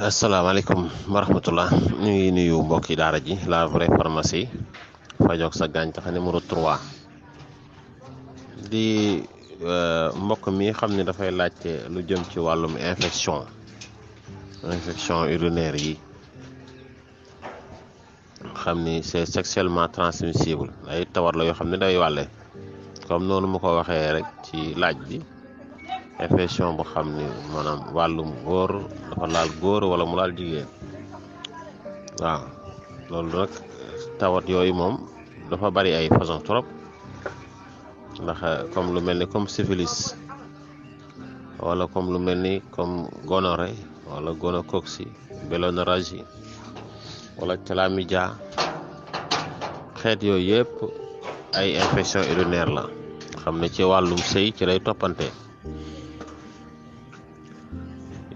asalaamaaleykum wa rahmatullah ñu ngi nuyu mbokki daara ji la vraie pharmacie fajoog sa gàncax numéro 3 di mbokk mi xam ne dafay laajte lu jëm ci wàllum infection urinaire yi xam ni c'est sexuellement transmissible ay tawat la yoo xam ne day wàlle comme noonu mu ko waxee rek ci laaj bi infection bu xam ni maanaam wàllum góor dafa laal góor wala mu laal jigéen waaw loolu nag tawat yooyu moom dafa bari ay façon trop ndax comme lu mel ni comme syphilis wala comme lu mel ni comme gonorrhée wala gonocoque belonorragie wala chlamydia xeet yooyu yëpp ay infection urinaire la xam ne ci wàllum sëy ci lay toppante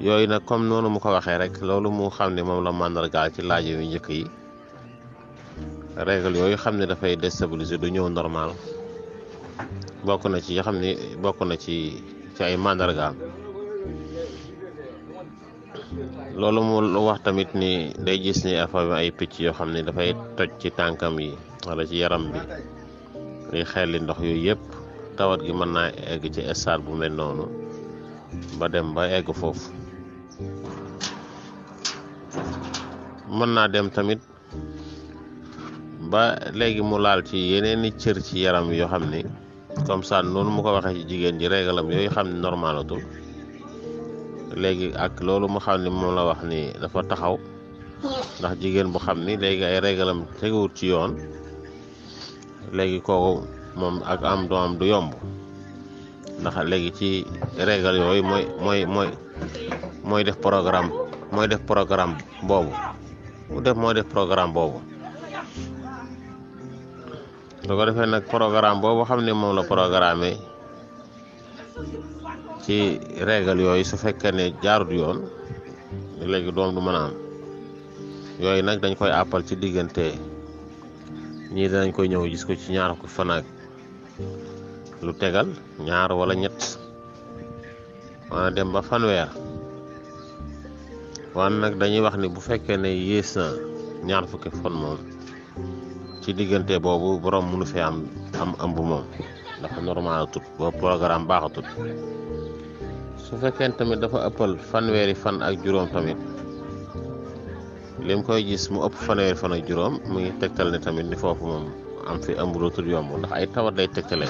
yooyu nag comme noonu mu ko waxee rek loolu mu xam ne moom la màndargaal ci laaj yu njëkk yi règle yooyu xam ne dafay déstabiliser du ñëw normal bokk na ci yoo xam ne bokk na ci ay màndargaam loolu mu wax tamit ni day gis ni affaire ay picc yoo xam ne dafay toj ci tànkam yi wala ci yaram bi day xelli ndox yooyu yëpp tawat gi mën naa egg ci stade bu mel noonu ba dem ba egg foofu mën naa dem tamit ba léegi mu laal ci yeneeni cër ci yaram yoo xam ni comme ça noonu mu ko waxee ci jigéen ji régalam yooyu xam ne normalatul léegi ak loolu mu xam ni moom la wax ni dafa taxaw ndax jigéen bu xam ni léegi ay régalam teguwut ci yoon léegi kooku moom ak am doom du yomb ndax léegi ci régal yooyu mooy def programme boobu mooy def programme boobu su ko defee nag programme boobu xam ne moom la programmé ci régal yooyu su fekkee ne jaarut yoon léegi doom du mën a am yooyu nag dañ koy àppal ci diggante ñii danañ koy ñëw gis ko ci ñaar ko fan ak lu tegal ñaar wala ñett wana dem ba fanweer wan nag dañuy wax ni bu fekkee ne yées na ñaar fukki fan moom ci diggante boobu borom mënu fee am ëmb moom dafa normal tut ba programme baaxatut su fekkee tamit dafa ëppal fanweeri fan ak juróom tamit lim koy gis mu ëpp fanweeri fan ak juróom mu ngi tegtal ne tamit ni foofu moom am fi ëmb dootul yomb ndax ay tawat day tegtale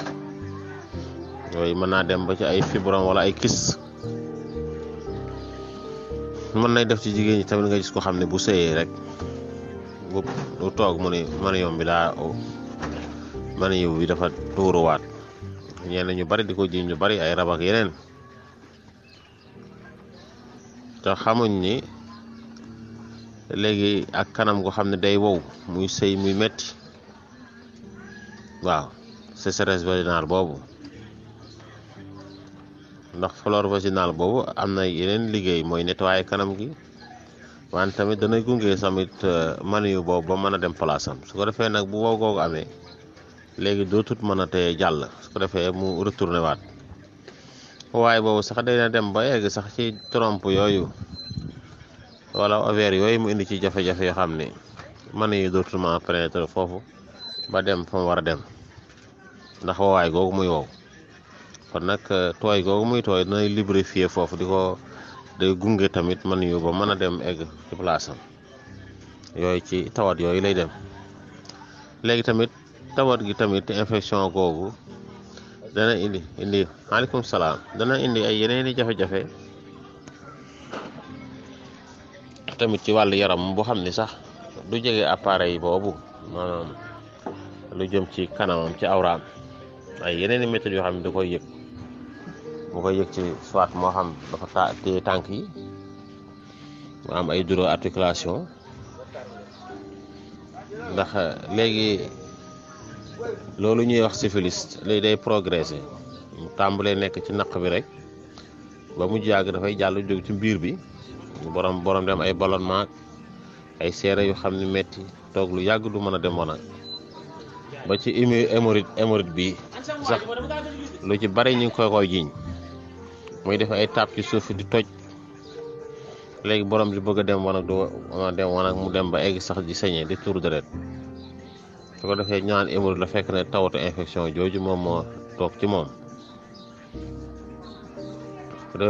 yooyu mën naa dem ba ci ay fibrome wala ay kis mën nay def ci jigéen ñi tamit nga gis ko xam ne bu sëyee rek bu toog mu ni maniyoom bi maniyu bi dafa tuuruwaat ñenn ñu bari di ko ji ñu bari ay rab ak yeneen te xamuñ ni léegi ak kanam go xam ne day wow muy sëy muy metti waaw sécheresse vaginale boobu ndax flore vaginale boobu am na yeneen liggéey mooy nettoyer kanam gi wante tamit dana gunge tamit maniyu boobu ba mën a dem place am su ko defee nag bu wow googu amee léegi dootut mën a tee jàll su ko defee mu retourné waat waaye boobu sax dina dem ba egg sax ci trompe yooyu wala ovaire yooyu mu indi ci jafe-jafe yoo xam ne maniyu dootul mën a pénétrer foofu ba dem fa mu war a dem ndax woowaay googu muy wow kon nag tooy googu muy tooy dinay lubrifier foofu day gunge tamit maniyu ba mën a dem egg ci place am yooyu ci tawat yooyu lay dem léegi tamit tawat gi tamit infection googu dana indi maaleykum salaam dana indi ay yeneeni jafe-jafe tamit ci wàllu yaram boo xam ni sax du jege appareil boobu maanaam lu jëm ci kanamam ci awraam ay yeneeni méthodes yoo xam ne da koy yëg mu koy yëg ci soit moo xam dafa téye tànk yi mu am ay douleur articulation ndax léegi loolu ñuy wax syphilis léegi day progresser mu tàmbalee nekk ci naq bi rek ba mu yàgg dafay jàll jóg ci biir bi borom dem ay ballonnement ay seere yu xam ne metti toog lu yàgg du mën a dem wanag ba ci hémorroïde bi sax lu ci bari ñu ngi koy jiiñ muy def ay taab ci suuf di toj léegi borom bi bëgg a dem wanag du dem wanag mu dem ba egg sax di sañee di tuur deret su ko defee ñaan hémorroïde la fekk ne tawatu infection jooju moom moo toog ci moom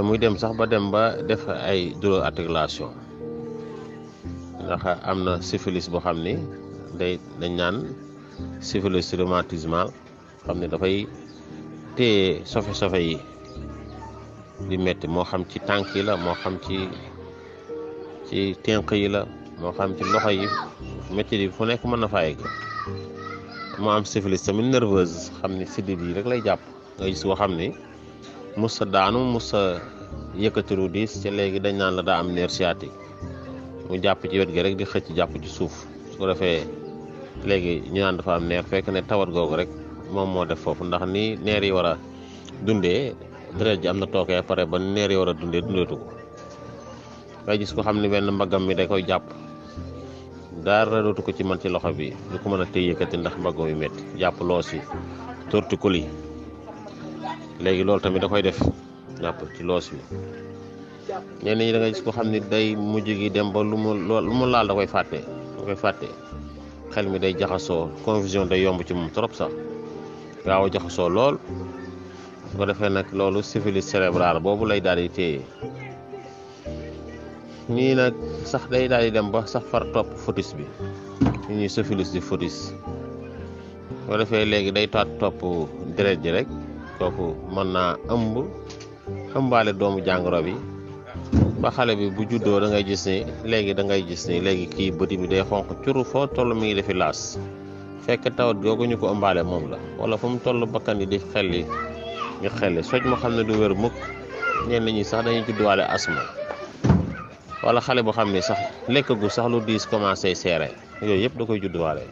muy dem sax ba dem ba def ay douleur articulation ndax am na syphilis boo xam ni dañ naan syphilis rhumatismal xam ne dafay téye sofe yi di metti moo xam ci tànk yi la moo xam ci tenq yi la moo xam ci loxo yi metti yi fu nekk mën na faa yegg moo am syphilis tamit nerveuse xam ni siddit yi rek lay jàpp nga gis koo xam ni musa daanu musa yëkkatiru diis ci léegi dañ naan la daa am nerf sciatique mu jàpp ci wet gi rek di xëcc jàpp ci suuf su ko defee léegi ñu naan dafa am neer fekk ne tawat googu rek moom moo def foofu ndax ni neer yi war a dundee deret ji am na tookee pare ba neer yi war a dundee dundeetu ko ngay gis ko xam ni benn mbaggam mi da koy jàpp dara dootu ko ci man ci loxo bi du ko mën a téye yëkkati ndax mbaggam yi métti jàpp loos yi torticoli léegi loolu tamit da koy def jàpp ci loos bi ñenn ñi da ngay gis ko xam ni day mujj gi dem ba lu mu laal da koy fàtte xel mi day jaxasoo confusion day yomb ci moom trop sax gaaw a jaxasoo lool su ko defee nag loolu syphilis cérébrale boobu lay daal di téye nii nag sax day daal di dem ba sax far topp fœtus bi ñu ñuy syphilis di fœtus su ko defee léegi day topp deret ji rek kooku mën naa ëmbaale doomu jàngoro bi ba xale bi bu juddoo da ngay gis ni léegi kii bëti bi day xonq curu foo toll mi ngi defi laas fekk tawat googu ñu ko ëmbaale moom la wala fu mu toll bakkan yi di xelli soj moo xam ne du wér mukk ñenn ñi sax dañuy judduwaale asma wala xale boo xam ne sax lekk gu sax lu diis commencé seere yooyu yëpp da koy judduwaale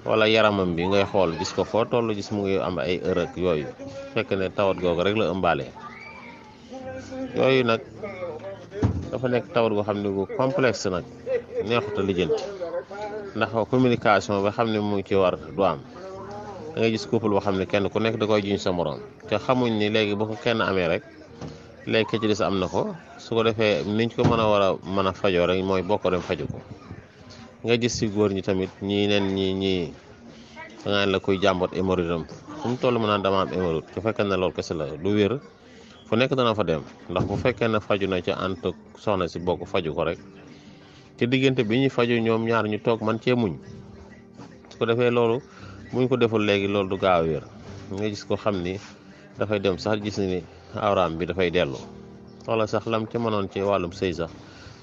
wala yaramam bi ngay xool gis ko foo toll gis mu ngi am ay ërëg yooyu fekk ne tawat googu rek la ëmbaale yooyu nag dafa nekk tawat goo xam ne bu complexe nag neexut a lijjanti ndax communication ba xam ne mu ngi ci war du am da ngay gis couple boo xam ne kenn ku nekk da koy juñ sa morom te xamuñ ni léegi bu ko kenn amee rek léegi ke ci des am na ko su ko defee niñ ko mën a fajoo rek mooy bokk dem faju ko nga gis ci góor ñi tamit ñii da nga la koy jàmbat hémorroïde am fu mu toll mën naan dama am hémorroïde su fekkee ne loolu kese la du wér fu nekk dana fa dem ndax bu fekkee ne faju na ci ànd soxna si bokk faju ko rek ci diggante bi ñuy faju ñoom ñaar ñu toog man cee muñ su ko defee loolu buñ ko deful léegi loolu du gaaw a wér nga gis ko xam ni dafay dem sax gis ni awraam bi dafay dellu wala sax lam ci mënoon ci wàllum sëy sax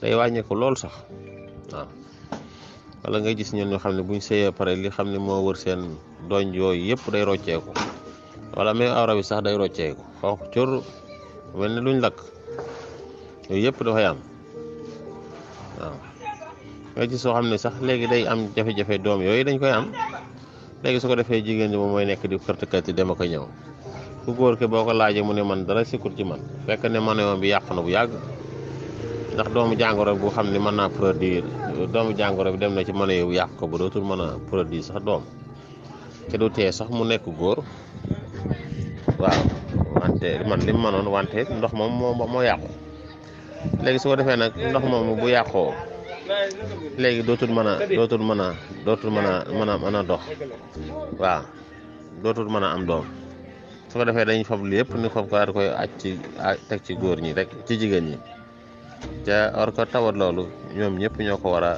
day wàññeeku lool sax waaw wala nga gis ñun ñoo xam ne buñ sëyee pare li xam ne moo wër seen doñ yooyu yëpp day rocceeku wala même awra bi sax day rocceeku xonq cur mel ni luñ lakk yooyu yëpp dafay am waaw nga gis soo xam ne sax léegi day am jafe-jafe doom yooyu dañ koy am léegi su ko defee jigéen ñi moom mooy nekk di kërtëkati dem ak a ñëw ku góor ke boo ko laajee mu ne man dara sikkut ci man fekk ne manewoon bi yàq na bu yàgg ndax doomu jàngoro bu xam ne mën naa produire doomu jàngoro bi dem na ci mane yow yàq ko ba dootul mën a produire sax doom te du tee sax mu nekk góor waaw wante man li mu mënoon wante ndox moom moo yàqu léegi su ko defee nag ndox moom bu yàqoo léegi dootul mën a dox waaw dootul mën a am doom su ko defee dañuy fab li yëpp ni fab ko daal koy teg ci góor ñi rek ci jigéen ñi te or ko tawat loolu ñoom ñëpp ñoo ko war a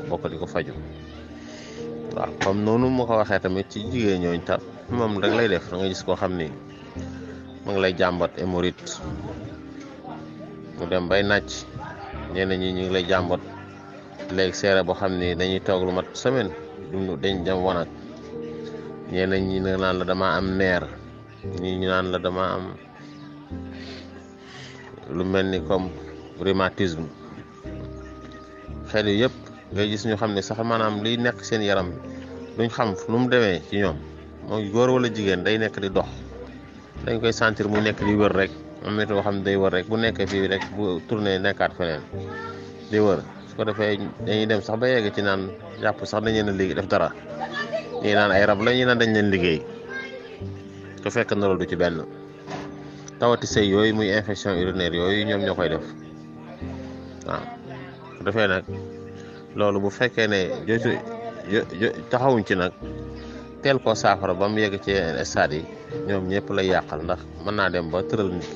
bokk di ko faju waaw comme noonu mu ko waxee tamit ci jigéen ñooñu tam moom rek lay def da nga gis koo xam ni mu ngi lay jàmbat hémorroïde mu dem bay nàcc ñenn ñi ñu ngi lay jàmbat léegi seere boo xam ni dañuy toog lu mat semaine dañ dem wanag ñenn ñi naan la dama am neer ñi ñu naan la dama am lu mel ni comme rhumatisme xel yu yëpp ngay gis ñu xam ne sax maanaam liy nekk seen yaram duñ xam nu mu demee ci ñoom mooy góor wala jigéen day nekk di dox dañ koy sentir mu nekk di wër rek am na boo xam ne day wër rek bu nekkee fii rek bu tourné nekkaat feneen di wër su ko defee dañuy dem sax ba yegg ci naan jàpp sax dañ leen a liggéey def dara ñii naan ay rab la ñi naan dañ leen liggéey te fekk na loolu du ci benn tawati sëy yooyu muy infection urinaire yooyu ñoom ñoo koy def waaw su defee nag loolu bu fekkee ne taxawuñ ci nag teel koo saafara ba mu yegg ci stade yi ñoom ñëpp lay yàqal ndax mën naa dem ba tëral nit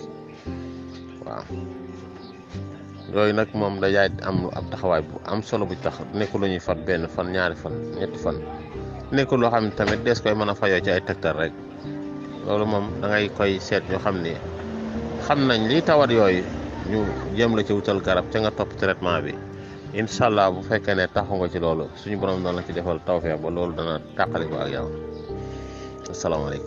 waaw yooyu nag moom dajaay am ab taxawaay bu am solo bu tax nekkul lu ñuy fat benn fan ñaari fan ñetti fan nekkul loo xam ne tamit dees koy mën a fayoo ci ay tegtal rek loolu moom da ngay koy seet ñoo xam ni xam nañ li tawat yooyu ñu jëm la ci wutal garab ca nga topp traitement bi incha allah bu fekkee ne taxu nga ci loolu suñu borom doon la ci defal tawfeex ba loolu dana tàqali ko ak yow asalaamaaleykum